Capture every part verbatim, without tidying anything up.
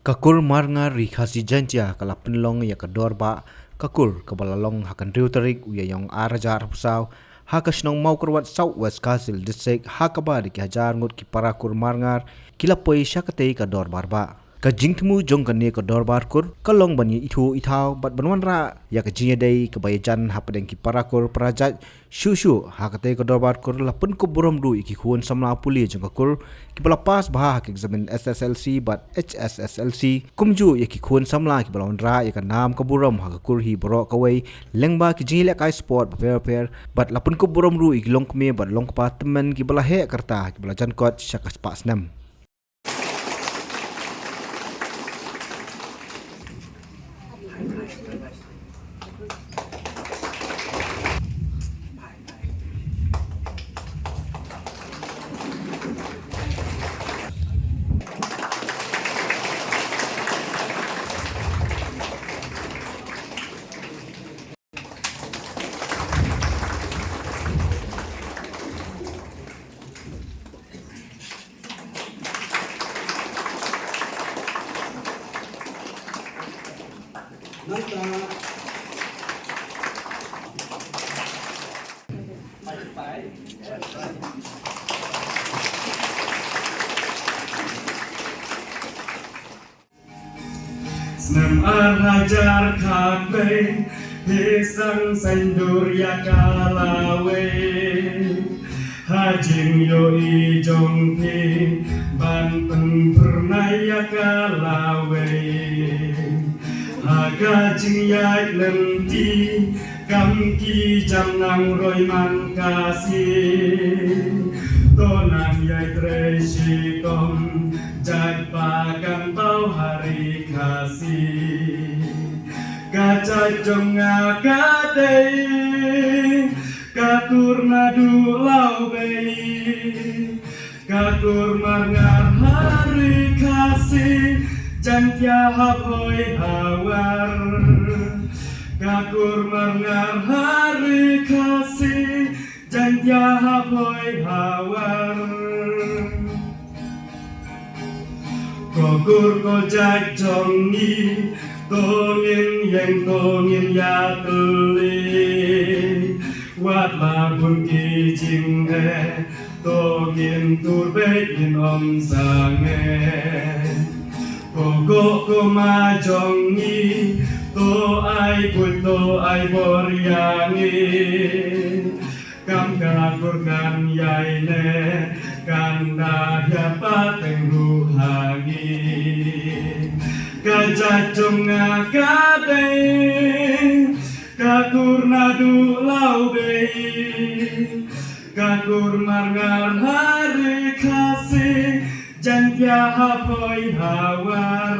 Ka kur Marngar Ri Khasi Jaintia ka la pynlong ïa ka dorbar ka kur kaba la long ha ka hynriew tarik u Ïaïong ar hajar arphew saw ha ka shnong Mawkyrwat, South West Khasi Hills District, ha kaba da ki hajar ngut ki para kur Marngar ki la poi sha katei ka dorbar ba. Ka jingthmu jong kane ka dorbar kur ka long ban ïa ithuh ithaw bad ban wanrah ïa ka jingïadei kaba ïajan hapdeng ki para kur para jait. Shuh shuh ha katei ka dorbar kur la pynkup burom ruh ïa ki khun samla pule jong ka kur kiba la pass bha ha ka eksamin S S L C bad H S S L C, kumjuh ïa ki khun samla kiba la wanrah ïa ka nam ka burom ha ka kur hi baroh kawei, lyngba ki jingïalehkai sport bapher bapher, bad la pynkup burom ruh ïa ki longkmie bad longkpa tymmen kiba la heh ka rta kiba la jan kot sha ka spah snem. Snem ar hajar khatwei, phi sdang saiñdur ïa ka lawei. Ha jingïohi jong phi ban pynphyrnai ïa ka lawei. Ha ka jingïaid lynti kam ki jam nang roi man Khasi. To nang ïai trei shitom, jait ba kan paw ha ri Khasi. Ka jait jong nga ka dei ka kur naduh lawei. Ka kur Marngar ha ri Khasi, Jaintia ha Bhoi ha War. Ka kur Marngar ha ri Khasi, Jaintia ha Bhoi ha War. Ko kur ko jait jong ngi, to ngin ïeng to ngin ïatylli. Wat la bun ki jingeh, to ngin tur beit ngin ym sangeh. Ko goh ko ma jong ngi, to ai buit to ai bor ïa ngi. Kam ka kur kan ïai neh, kan da ïa pateng ruh ha ngi. Ka jait jong nga ka dei ka kur naduh lawei. Ka kur Marngar ha ri Khasi, Jaintia ha Bhoi ha War.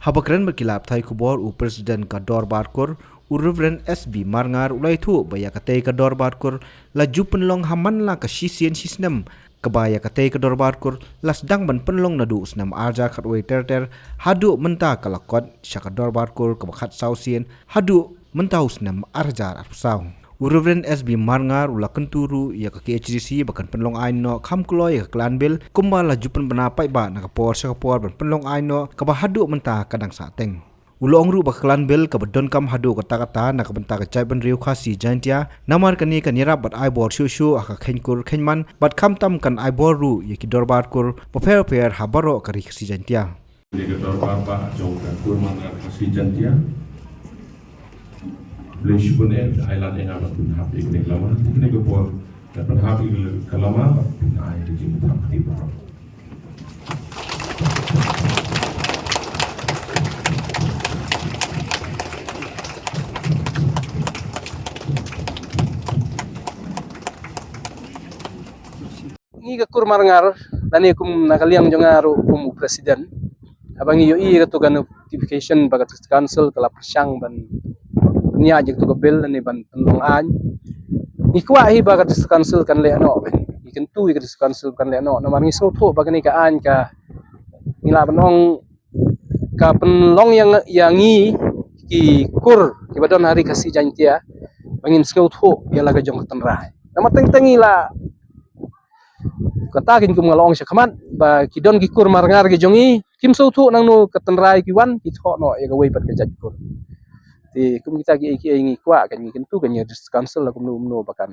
Haba kren bad ki lad pathai khubor, u President ka Dorbar Kur, u Reverend S B Marngar, u la ïathuh ba ïa katei ka Dorbar Kur la ju pynlong ha man la ka shisien shisnem, kaba ïa katei ka Dorbar Kur la sdang ban pynlong naduh u snem ar hajar khatwei ter ter, haduh mynta ka la kot sha ka Dorbar Kur kaba khatsaw sien, haduh mynta u snem ar hajar arphew saw. U Reverend S B Marngar u la kyntu ruh ïa ka K H D C ba kan pynlong aiñ noh kham kloi ïa ka Clan Bill, kumba la ju pynbna paidbah na ka por sha ka por ban pynlong aiñ noh, kaba haduh mynta ka dang sahteng. U la ong ruh ba ka Clan Bill kaba donkam haduh katta katta na ka bynta ka jaitbynriew Khasi Jaintia, namar kane kan ïarap bad ai bor shuh shuh ha ka kheiñ kur kheiñ man, bad khamtam kan ai bor ruh ïa ki Dorbar Kur bapher bapher ha baroh ka ri Khasi Jaintia. Kane ka dorbar ba jong ka kur Marngar Khasi Jaintia. Khublei shibun eh, ai lad ïa nga ban pynhap ïa kane ka lama. Te kane ka por, ban pynhap ïa ka lama, ban pynai ïa ka jingpynhap kti baroh. Ngi ka kur Marngar, lane kum na ka liang jong nga ruh kum u president. Haba ngi ïohi ïa katu ka notification ba ka District Council ka la pyrshang ban pynïaid ïa katu ka bill lane ban pynlong aiñ, ngi kwah hi ba ka District Council kan leh noh, ngi kyntu ïa ka District Council kan leh noh. Namar ngi sngewthuh ba kane ka aiñ ka, ngi lah ban ong, ka pynlong ïa, ïa ngi ki kur kiba don ha ri Khasi Jaintia ba ngin sngewthuh ïa la ka jong ka tynrai. Namar teng teng ngi la, kata keiñ kum nga la ong sha khmat, ba ki don ki kur Marngar ki jong ngi, Kim sngewthuh nangno ka tynrai ki wan ki thoh noh ïa kawei pat ka jait kur. Te kum kita kiei kiei ngi kwah kan, ngi kyntu kan ïa District Council la kumno kumno ba kan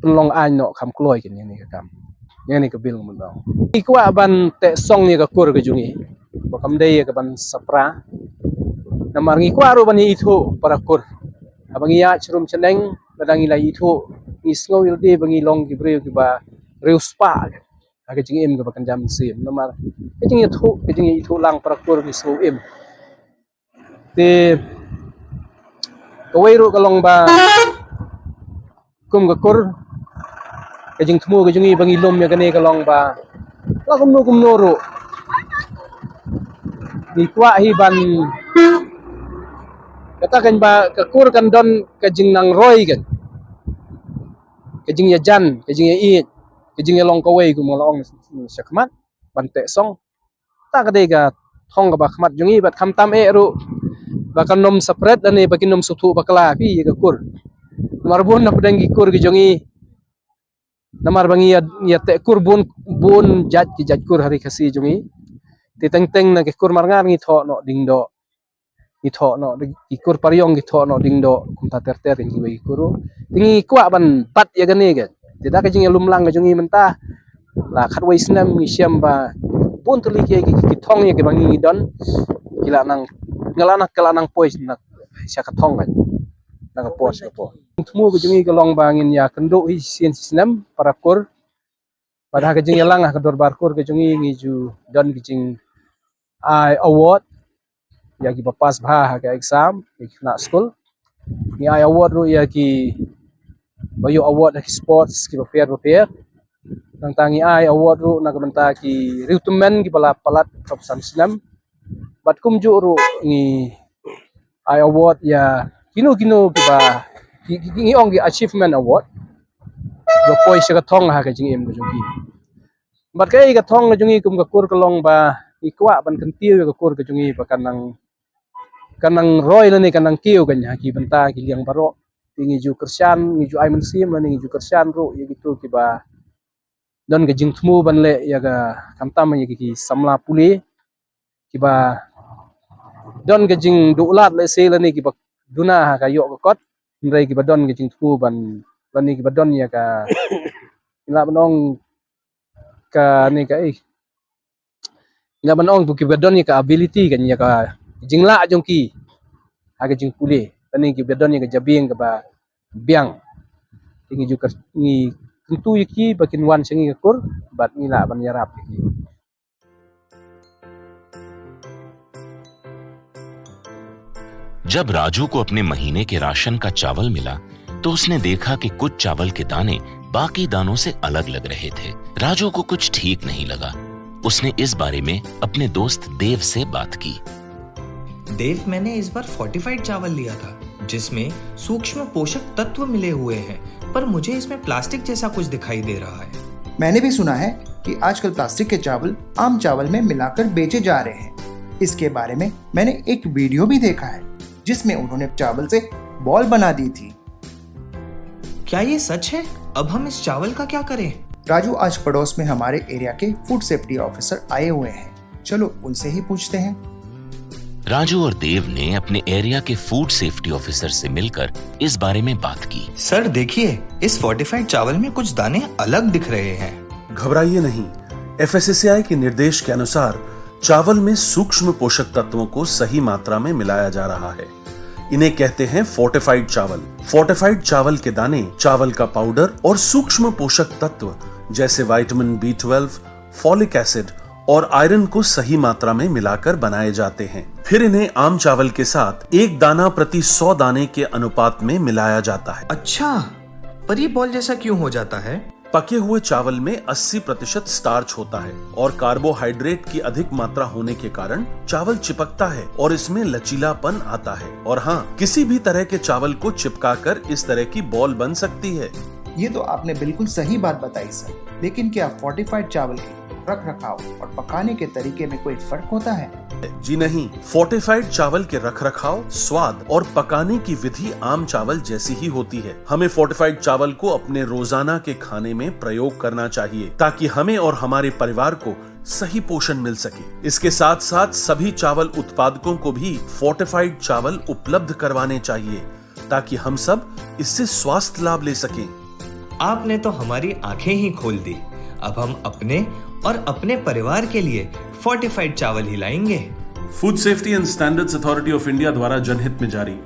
pynlong aiñ noh kham kloi kan ïa kane ka kam, ïa kane ka bill mynta. Ngi kwah ban teh song ïa ka kur ka jong ngi ba kam dei ïa ka ban sapra. Namar ngi kwah ruh ban ïa ithuh para kur. Haba ngi ïaid sharum shaneng, lada ngi la ithuh, ngi sngew ïa lade ba ngi long ki briew kiba riewspah ha ka jingim kaba kynja mynsiem. Namar ka jingïathuh, ka jingïaithuh lang para kur ngi sngew im. Te kawei ruh ka long ba kum ka kur, ka jingthmu ka jong ngi ba ngi lum ïa kane ka long ba la kumno kumno ruh ngi kwah hi ban, kata kan ba ka kur kan don ka jingnang roi kan, ka jingïajan, ka jingïaieit, ka jingïalong kawei kum nga la ong shakhmat, ban teh song. Ta ka dei ka thong kaba khmat jong ngi, bad khamtam eh ruh ba kan ym separate lane ba kin ym sngewthuh bakla phi ïa ka kur. Namar bun na pdeng ki kur ki jong ngi, namar ba ngi ïa, ïa teh kur bun, bun jait ki jait kur ha ri Khasi jong ngi. Te teng teng na ki kur Marngar ngi thoh noh Diengdoh, ngi thoh noh, ki kur Pariong ngi thoh noh Diengdoh, kumta ter ter ki wei ki kur. Te ngi kwah ban bat ïa kane ka, te da ka jingïalum lang ka jong ngi mynta la khatwei snem ngi shem ba bun tylli ki, ki, ki thong ïa kiba ngi don ki la nang, nga la nang, ka la nang poi na sha ka thong kan, na ka por sha ka por. Thmu ka jong ngi ka long ba ngin ïa kynduh hi shisien shisnem para kur. Bad ha ka jingïalang ha ka dorbar kur ka jong ngi ngi ju don ki jing ai award ïa kiba pass bha ha ka exam, ïa ki khynnah skul. Ngi ai award ruh ïa kiba ïoh award ha ki sports kiba pher ba pher. Nangta ngi ai award ruh na ka bynta ki riewtymmen kiba la palat arphew san snem. Bad kumjuh ruh ngi ai award ïa kino kino kiba ki, ki, ki, ngi ong ki achievement award ba poi sha ka thong ha ka jingim ka jong ki. Bad kaei ka thong ka jong ngi kum ka kur ka long ba ngi kwah ban kyntiew ïa ka kur ka jong ngi ba kan nang, kan nang roi lane kan nang kiew kan ha ki bynta ki liang baroh. Te ngi ju kyrshan, ngi ju ai mynsiem lane ngi ju kyrshan ruh ïa kito kiba don ka jingthmu ban leh ïa ka, khamtam ïa ki, ki samla pule kiba don ka jingduh lad lehse lane kiba duna ha ka ïoh ka kot, hynrei kiba don ka jingthmu ban, lane kiba don ïa ka, ngi lah ban ong ka ne ka, eh, ngi lah ban ong kiba don ïa ka ability kan, ïa ka jinglah jong ki ha ka jingpule, lane kiba don ïa ka jabieng kaba biang. Te ngi ju kyr-, ngi kyntu ïa ki ba kin wan sha ngi ka kur bad ngi lah ban ïarap ïa ki. जब राजू को अपने महीने के राशन का चावल मिला, तो उसने देखा कि कुछ चावल के दाने बाकी दानों से अलग लग रहे थे। राजू को कुछ ठीक नहीं लगा। उसने इस बारे में अपने दोस्त देव से बात की। देव, मैंने इस बार फोर्टिफाइड चावल लिया था, जिसमें सूक्ष्म पोषक तत्व मिले हुए हैं, पर मुझे इसमें प्लास्टिक जैसा कुछ दिखाई दे रहा है। मैंने भी सुना है कि आजकल प्लास्टिक के चावल आम चावल में मिलाकर बेचे जा रहे हैं। इसके बारे में मैंने एक वीडियो भी देखा है, जिसमें उन्होंने चावल से बॉल बना दी थी। क्या ये सच है? अब हम इस चावल का क्या करें? राजू, आज पड़ोस में हमारे एरिया के फूड सेफ्टी ऑफिसर आए हुए हैं, चलो उनसे ही पूछते हैं। राजू और देव ने अपने एरिया के फूड सेफ्टी ऑफिसर से मिलकर इस बारे में बात की। सर, देखिए, इस फोर्टिफाइड चावल में कुछ दाने अलग दिख रहे हैं। घबराइए नहीं, एफएसएसएआई के निर्देश के अनुसार चावल में सूक्ष्म पोषक तत्वों को सही मात्रा में मिलाया जा रहा है। इन्हें कहते हैं फोर्टिफाइड चावल। फोर्टिफाइड चावल के दाने चावल का पाउडर और सूक्ष्म पोषक तत्व जैसे vitamin B twelve, folic acid और आयरन को सही मात्रा में मिलाकर बनाए जाते हैं। फिर इन्हें आम चावल के साथ एक दाना प्रति सौ दाने के अनुपात में मिलाया जाता है। अच्छा, पर ये बॉल जैसा क्यों हो जाता है? पके हुए चावल में अस्सी प्रतिशत स्टार्च होता है और कार्बोहाइड्रेट की अधिक मात्रा होने के कारण चावल चिपकता है और इसमें लचीलापन आता है। और हाँ, किसी भी तरह के चावल को चिपकाकर इस तरह की बॉल बन सकती है। ये तो आपने बिल्कुल सही बात बताई सर, लेकिन क्या फोर्टिफाइड चावल के रख रखाव और पकाने के तरीके में कोई फर्क होता है? जी नहीं, फोर्टिफाइड चावल के रखरखाव, स्वाद और पकाने की विधि आम चावल जैसी ही होती है। हमें फोर्टिफाइड चावल को अपने रोजाना के खाने में प्रयोग करना चाहिए, ताकि हमें और हमारे परिवार को सही पोषण मिल सके। इसके साथ साथ सभी चावल उत्पादकों को भी फोर्टिफाइड चावल उपलब्ध करवाने चाहिए, ताकि हम सब इससे स्वास्थ्य लाभ ले सकें। आपने तो हमारी आंखें ही खोल दी। अब हम अपने और अपने परिवार के लिए फोर्टिफाइड चावल ही लाएंगे। Food Safety and Standards Authority of India द्वारा जनहित में जारी।